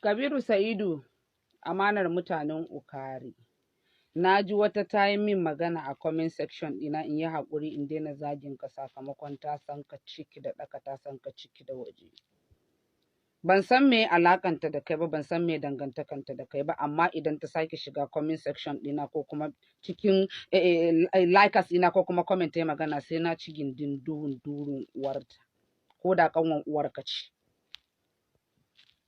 Kabiru Sa'idu, amanar mutanen Ukari. Na ji wata ta yi min magana a comment section ɗina in yi haƙuri in daina zagin ka sakamakon ta san ka ciki da ɗaka, ta san ka ciki da waje. Ban san me alakanta da kai ba, ban san me dangantakanta da kai ba, amma idan ta sake shiga comment section ɗina ko kuma cikin likers ɗina ko kuma comment ta yi magana, sai na ci gindin duhun durun uwarta. Ko da ƙanwan uwarka ce.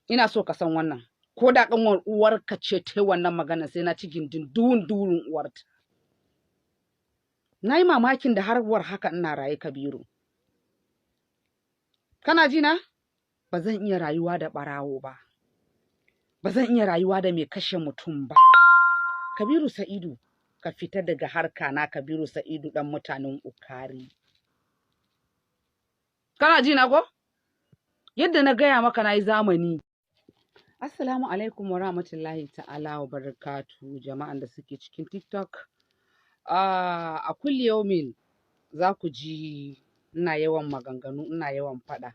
Ina so ka san wannan. Ko da ƙanwar uwarka ce ta yi wannan magana, sai na ci gindin duhun durun uwarta. Na yi mamakin da har war haka ina raye, Kabiru. Kana ji na? Ba zan iya rayuwa da ɓarawo ba. Ba zan iya rayuwa da mai kashe mutum ba. Kabiru Sa'idu, ka fita daga harka na, Kabiru Sa'idu ɗan mutanen Ukari. Kana ji na ko? Yadda na gaya maka, na yi zamani. Assalamu alaikum wa rahmatullahi ta'ala wa barakatu, jama'an da suke cikin TikTok. A kulli yaumin za ku ji ina yawan maganganu, ina yawan faɗa.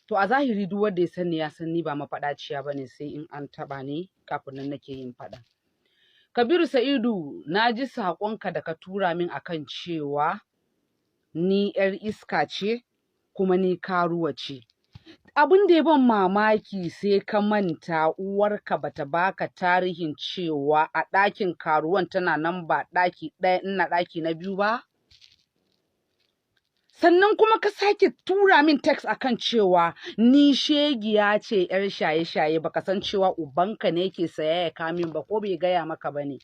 To, a zahiri duk wanda ya sani ya san ni ba mafaɗaciya ba ne, sai in an taɓa ni kafin nan nake yin faɗa. Kabiru Sa'idu, na ji saƙonka da ka tura min akan cewa ni 'yar iska ce kuma ni karuwa ce. Abin da ya ban mamaki, sai ka manta uwarka bata baka tarihin cewa a ɗakin karuwan tana nan ba ɗaki ɗaya, ina ɗaki na biyu ba. Sannan kuma ka sake tura min text akan cewa ni shegiya ce, 'yar shaye-shaye. Baka san cewa ubanka ne yake saya ya kamin ba, ko bai gaya maka ba ne?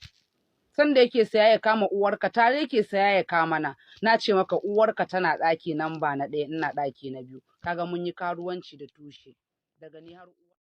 Sanda yake saya ya kama uwarka, tare yake saya ya kama na. Na ce maka uwarka tana ɗaki namba na ɗaya, ina ɗaki na biyu. Kaga mun yi karuwanci da tushe daga ni har uwa.